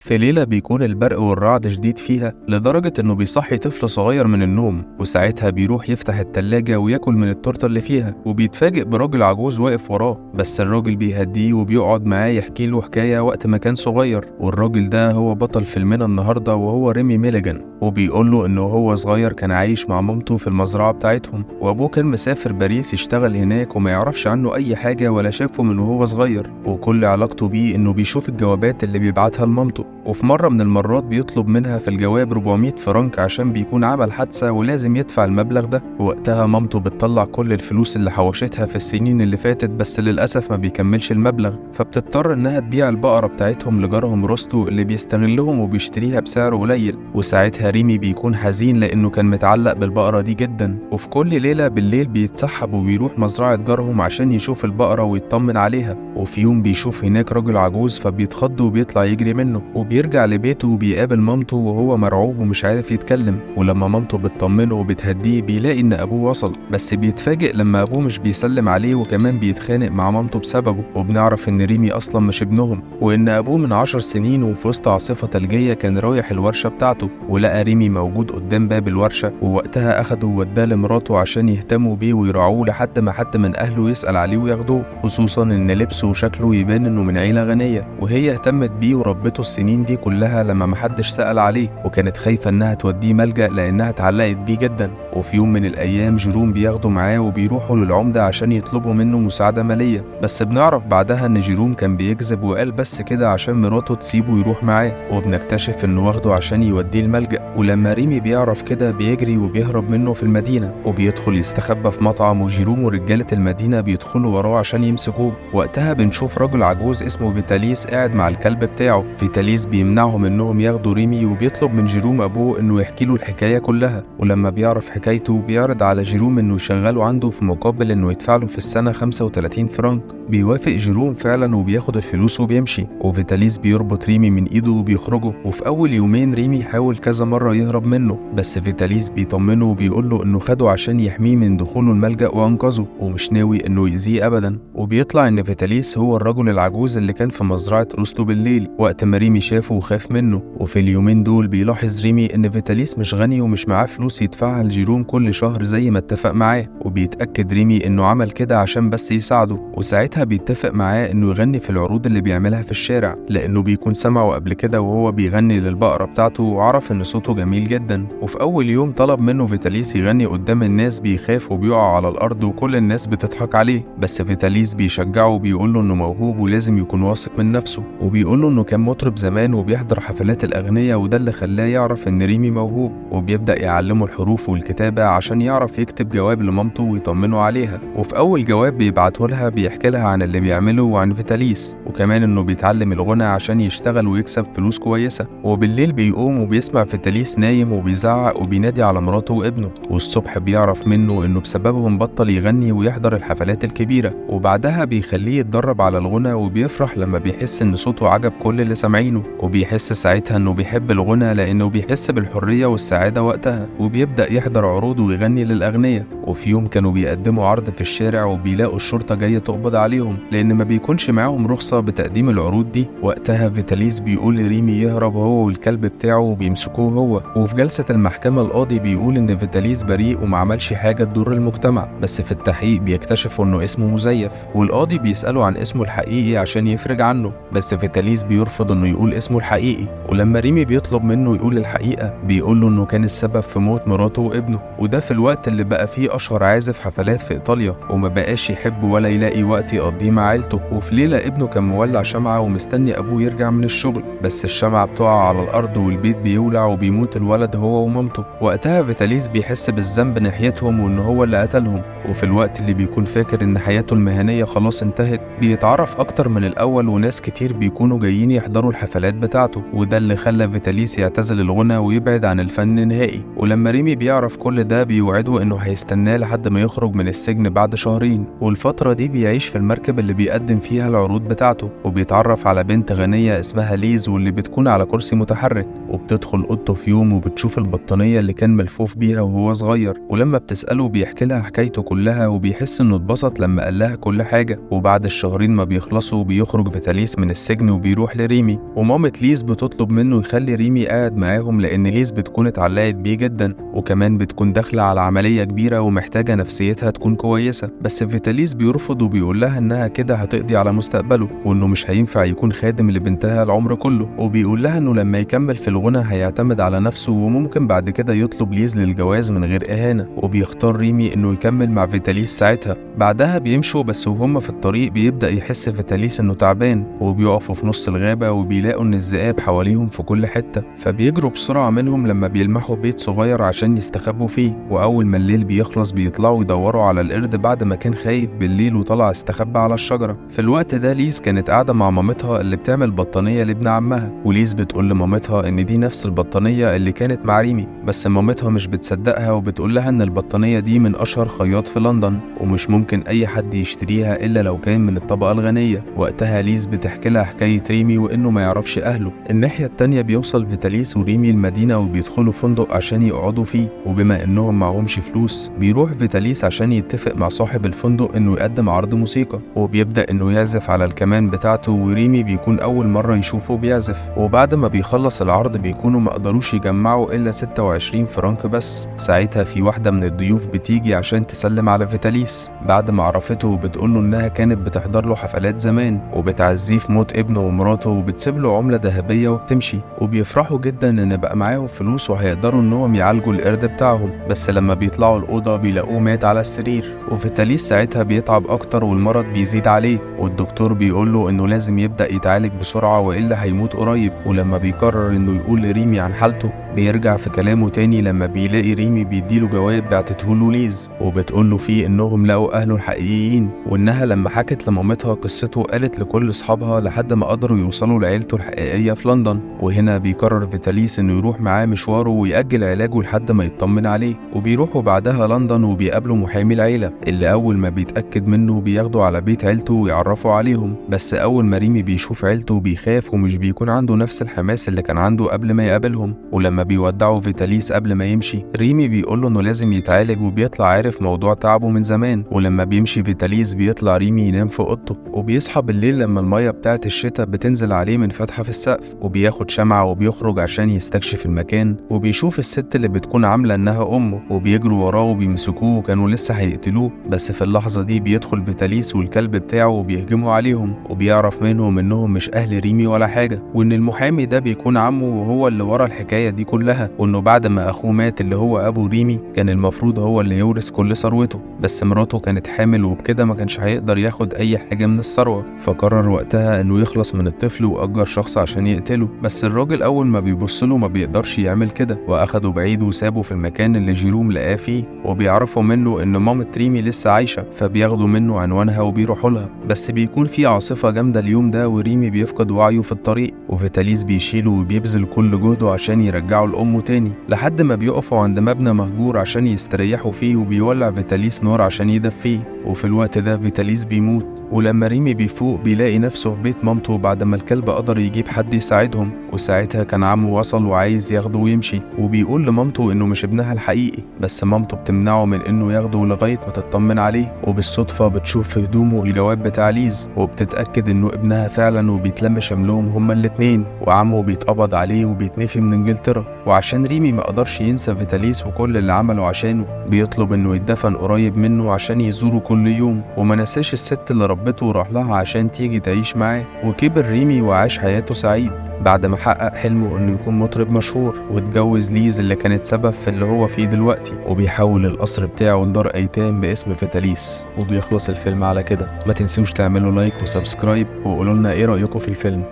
في ليلة بيكون البرق والرعد شديد فيها لدرجة إنه بيصحي طفل صغير من النوم، وساعتها بيروح يفتح التلاجة وياكل من التورتة اللي فيها، وبيتفاجئ براجل عجوز واقف وراه، بس الراجل بيهديه وبيقعد معاه يحكي له حكاية وقت ما كان صغير. والراجل ده هو بطل فيلمنا النهاردة وهو ريمي ميليجان، وبيقول له إنه هو صغير كان عايش مع مامته في المزرعة بتاعتهم، وأبوه كان مسافر باريس يشتغل هناك وما يعرفش عنه أي حاجة ولا شافه من وهو صغير، وكل علاقته بيه إنه بيشوف الجوابات اللي بيبعتها لمامته. وفي مرة من المرات بيطلب منها في الجواب 400 فرنك عشان بيكون عمل حادثة ولازم يدفع المبلغ ده. وقتها مامته بتطلع كل الفلوس اللي حوشتها في السنين اللي فاتت، بس للأسف ما بيكملش المبلغ، فبتضطر إنها تبيع البقرة بتاعتهم لجارهم روستو اللي بيستغلهم وبيشتريها بسعر قليل. وساعتها ريمي بيكون حزين لأنه كان متعلق بالبقرة دي جدا، وفي كل ليلة بالليل بيتسحب وبيروح مزرعة جارهم عشان يشوف البقرة ويطمن عليها. وفي يوم بيشوف هناك راجل عجوز فبيتخض وبيطلع يجري منه، وبيرجع لبيته وبيقابل مامته وهو مرعوب ومش عارف يتكلم. ولما مامته بتطمنه وبتهديه بيلاقي ان ابوه وصل، بس بيتفاجئ لما ابوه مش بيسلم عليه وكمان بيتخانق مع مامته بسببه. وبنعرف ان ريمي اصلا مش ابنهم، وان ابوه من 10 سنين وفي وسط عاصفة ثلجية كان رايح الورشة بتاعته ولقى ريمي موجود قدام باب الورشة، ووقتها اخده ووداه لمراته عشان يهتموا بيه ويراعوه لحد ما حد من اهله يسأل عليه وياخدوه، خصوصا ان لبسه وشكله يبان انه من عيلة غنية. وهي اهتمت بيه وربته السنين دي كلها لما محدش سأل عليه، وكانت خايفة انها توديه ملجأ لانها اتعلقت بيه جدا. وفي يوم من الايام جيروم بياخده معاه وبيروحوا للعمدة عشان يطلبوا منه مساعدة مالية، بس بنعرف بعدها ان جيروم كان بيكذب وقال بس كده عشان مراته تسيبه يروح معاه، وبنكتشف انه واخده عشان يوديه الملجأ. ولما ريمي بيعرف كده بيجري وبيهرب منه في المدينة، وبيدخل يستخبى في مطعم، وجيروم ورجالة المدينة بيدخلوا وراه عشان يمسكوه. وقتها بنشوف رجل عجوز اسمه فيتاليس قاعد مع الكلب بتاعه. فيتاليس بيمنعهم انهم ياخدوا ريمي، وبيطلب من جيروم ابوه انه يحكي له الحكايه كلها. ولما بيعرف حكايته بيعرض على جيروم انه يشغله عنده في مقابل انه يدفع له في السنه 35 فرنك. بيوافق جيروم فعلا وبياخد الفلوس وبيمشي، وفيتاليس بيربط ريمي من ايده وبيخرجه. وفي اول يومين ريمي حاول كذا مره يهرب منه، بس فيتاليس بيطمنه وبيقول له انه خده عشان يحميه من دخوله الملجأ وانقذه، ومش ناوي انه يأذيه ابدا. وبيطلع ان فيتاليس هو الرجل العجوز اللي كان في مزرعه روستو بالليل وقت ما ريمي شافه وخاف منه. وفي اليومين دول بيلاحظ ريمي ان فيتاليس مش غني ومش معاه فلوس يدفعها لجيروم كل شهر زي ما اتفق معاه، وبيتأكد ريمي انه عمل كده عشان بس يساعده. وساعتها بيتفق معاه انه يغني في العروض اللي بيعملها في الشارع، لانه بيكون سمعه قبل كده وهو بيغني للبقرة بتاعته وعرف ان صوته جميل جدا. وفي اول يوم طلب منه فيتاليس يغني قدام الناس بيخاف وبيقع على الارض وكل الناس بتضحك عليه، بس فيتاليس بيشجعه وبيقول له انه موهوب ولازم يكون واثق من نفسه، وبيقول له انه كان مطرب زمان وبيحضر حفلات الأغنياء وده اللي خلاه يعرف ان ريمي موهوب. وبيبدأ يعلمه الحروف والكتابة عشان يعرف يكتب جواب لمامته ويطمنه عليها. وفي أول جواب بيبعته لها بيحكي لها عن اللي بيعمله وعن فيتاليس، وكمان انه بيتعلم الغنى عشان يشتغل ويكسب فلوس كويسة. وبالليل بيقوم وبيسمع فيتاليس نايم وبيزعق وبينادي على مراته وابنه، والصبح بيعرف منه انه بسببهم بطل يغني ويحضر الحفلات الكبيرة. وبعدها بيخليه يتدرب على الغنى، وبيفرح لما بيحس ان صوته عجب كل اللي سامعينه، وبيحس ساعتها انه بيحب الغنى لانه بيحس بالحرية والسعادة وقتها، وبيبدأ يحضر عروض ويغني للأغنياء. وفي يوم كانوا بيقدموا عرض في الشارع وبيلاقوا الشرطة جاية تقبض عليهم لأن ما بيكونش معاهم رخصة بتقديم العروض دي. وقتها فيتاليس بيقول لريمي يهرب هو والكلب بتاعه وبيمسكوه هو. وفي جلسة المحكمة القاضي بيقول إن فيتاليس بريء وما عملش حاجة تضر المجتمع، بس في التحقيق بيكتشفوا إنه اسمه مزيف، والقاضي بيسأله عن اسمه الحقيقي عشان يفرج عنه، بس فيتاليس بيرفض إنه يقول اسمه الحقيقي. ولما ريمي بيطلب منه يقول الحقيقة بيقول له إنه كان السبب في موت مراته وابنه، وده في الوقت اللي بقى فيه أشهر عازف حفلات في إيطاليا وما بقاش يحب ولا يلاقي وقت يقضيه مع عيلته. وفي ليلة ابنه كان مولع شمعة ومستني أبوه يرجع من الشغل، بس الشمعة بتقع على الأرض والبيت بيولع وبيموت الولد هو ومامته. وقتها فيتاليس بيحس بالذنب ناحيتهم وإن هو اللي قتلهم. وفي الوقت اللي بيكون فاكر إن حياته المهنية خلاص انتهت بيتعرف أكتر من الأول، وناس كتير بيكونوا جايين يحضروا الحفلات بتاعته، وده اللي خلى فيتاليس يعتزل الغنى ويبعد عن الفن نهائي. ولما ريمي بيعرف كل ده بيوعده إنه هيستناه لحد ما يخرج من السجن بعد شهرين. والفترة دي بيعيش في المركب اللي بيقدم فيها العروض بتاعته، وبيتعرف على بنت غنية اسمها ليز واللي بتكون على كرسي متحرك، وبتدخل أوضته في يوم وبتشوف البطانية اللي كان ملفوف بيها وهو صغير. ولما بتسأله بيحكي لها حكايته كلها كلها، وبيحس انه اتبسط لما قال لها كل حاجة. وبعد الشهرين ما بيخلصوا بيخرج فيتاليس من السجن وبيروح لريمي، ومامة ليز بتطلب منه يخلي ريمي قاعد معاهم لان ليز بتكون اتعلقت بيه جدا، وكمان بتكون داخلة على عملية كبيرة ومحتاجة نفسيتها تكون كويسة. بس فيتاليس بيرفض وبيقول لها انها كده هتقضي على مستقبله، وانه مش هينفع يكون خادم لبنتها العمر كله، وبيقول لها انه لما يكمل في الغنى هيعتمد على نفسه وممكن بعد كده يطلب ليز للجواز من غير اهانة. وبيختار ريمي انه يكمل مع فيتاليس ساعتها. بعدها بيمشوا، بس وهم في الطريق بيبدأ يحس فيتاليس انه تعبان، وبيقفوا في نص الغابة وبيلاقوا ان الذئاب حواليهم في كل حتة، فبيجروا بسرعة منهم لما بيلمحوا بيت صغير عشان يستخبوا فيه. واول ما الليل بيخلص بيطلعوا يدوروا على القرد بعد ما كان خايف بالليل وطلع استخبى على الشجرة. في الوقت ده ليز كانت قاعدة مع مامتها اللي بتعمل بطانية لابن عمها، وليز بتقول لمامتها ان دي نفس البطانية اللي كانت مع ريمي، بس مامتها مش بتصدقها وبتقول لها ان البطانية دي من اشهر خياط في لندن ومش ممكن اي حد يشتريها الا لو كان من الطبقة الغنية. وقتها ليز بتحكي لها حكاية ريمي وانه ما يعرفش اهله. الناحية التانية بيوصل فيتاليس وريمي المدينة وبيدخلوا فندق عشان يقعدوا فيه، وبما انهم معهمش فلوس بيروح فيتاليس عشان يتفق مع صاحب الفندق انه يقدم عرض موسيقى، وبيبدأ انه يعزف على الكمان بتاعته، وريمي بيكون اول مرة يشوفه بيعزف. وبعد ما بيخلص العرض بيكونوا ما قدروش يجمعوا الا 26 فرنك بس. ساعتها في واحدة من الضيوف بتيجي عشان تسلم على فيتاليس بعد ما عرفته، وبتقول له انها كانت بتحضر له حفلات زمان وبتعزيه في موت ابنه ومراته، وبتسيب له عملة ذهبية وبتمشي. وبيفرحوا جدا ان بقى معاهم فلوس وهيقدروا انهم يعالجوا القرد بتاعهم، بس لما بيطلعوا الأوضة بيلاقوه مات على السرير. وفيتاليس ساعتها بيتعب اكتر والمرض بيزيد عليه، والدكتور بيقول له انه لازم يبدأ يتعالج بسرعة والا هيموت قريب. ولما بيقرر انه يقول لريمي عن حالته بيرجع في كلامه تاني لما بيلاقي ريمي بيديله جواب بعتته له ليز، وبتقول له فيه انهم لقوا اهله الحقيقيين، وانها لما حكت لمامتها قصته قالت لكل اصحابها لحد ما قدروا يوصلوا لعيلته الحقيقية في لندن. وهنا بيقرر فيتاليس انه يروح معاه مشواره ويأجل علاجه لحد ما يطمن عليه. وبيروحوا بعدها لندن وبيقابلوا محامي العيلة اللي اول ما بيتأكد منه بياخده على بيت عيلته ويعرفوا عليهم. بس اول ما ريمي بيشوف عيلته بيخاف ومش بيكون عنده نفس الحماس اللي كان عنده قبل ما يقابلهم. ولما بيودعوا فيتاليس قبل ما يمشي ريمي بيقول له انه لازم يتعالج، وبيطلع عارف موضوع تعبه من زمان. ولما بيمشي فيتاليس بيطلع ريمي ينام في اوضته، وبيصحى بالليل لما المية بتاعه الشتاء بتنزل عليه من فتحه في السقف، وبياخد شمعة وبيخرج عشان يستكشف المكان، وبيشوف الست اللي بتكون عامله انها امه، وبيجروا وراه وبيمسكوه وكانوا لسه هيقتلوه. بس في اللحظة دي بيدخل فيتاليس والكلب بتاعه وبيهجموا عليهم، وبيعرف منهم انهم مش اهل ريمي ولا حاجة، وان المحامي ده بيكون عمه وهو اللي ورا الحكاية دي كلها، وانه بعد ما اخوه مات اللي هو ابو ريمي كان المفروض هو اللي يورث كل ثروته، بس مراته كانت حامل وبكده ما كانش هيقدر ياخد اي حاجة من الثروة. فقرر وقتها انه يخلص من الطفل واجر شخص عشان يقتله، بس الراجل اول ما بيبص له ما بيقدرش يعمل كده، واخده بعيد وسابه في المكان اللي جيروم لقاه فيه. وبيعرفوا منه ان مامة ريمي لسه عايشه، فبياخدوا منه عنوانها وبيروحوا لها، بس بيكون في عاصفة جامدة اليوم ده وريمي بيفقد وعيه في الطريق، وفيتاليس بيشيله وبيبذل كل جهده عشان يرجعه لامه تاني، لحد ما بيقفوا عند مبنى مهجور عشان يستريحوا فيه، وبيولع فيتاليس نار عشان يدفيه. وفي الوقت ده فيتاليس بيموت. ولما ريمي بيفوق بيلاقي نفسه في بيت مامته بعد ما الكلب قدر يجيب حد يساعدهم، وساعتها كان عمه وصل وعايز ياخده ويمشي، وبيقول لمامته انه مش ابنها الحقيقي، بس مامته بتمنعه من انه ياخده لغاية ما تطمن عليه. وبالصدفه بتشوف في هدومه الجواب بتاع ليز، وبتتاكد انه ابنها فعلا، وبيتلم شملهم هما الاتنين، وعمه بيتقبض عليه وبيتنفي من انجلترا. وعشان ريمي ما قدرش ينسى فيتاليس وكل اللي عمله عشانه، بيطلب انه يتدفن قريب منه عشان يزوره كل يوم، وما نساش الست اللي ربته وراح لها عشان تيجي تعيش معاه. وكبر ريمي وعاش حياته سعيد بعد ما حقق حلمه انه يكون مطرب مشهور، واتجوز ليز اللي كانت سبب في اللي هو فيه دلوقتي، وبيحول القصر بتاعه لدار ايتام باسم فيتاليس. وبيخلص الفيلم على كده. ما تنسوش تعملوا like و subscribe وقولوا لنا ايه رأيكم في الفيلم.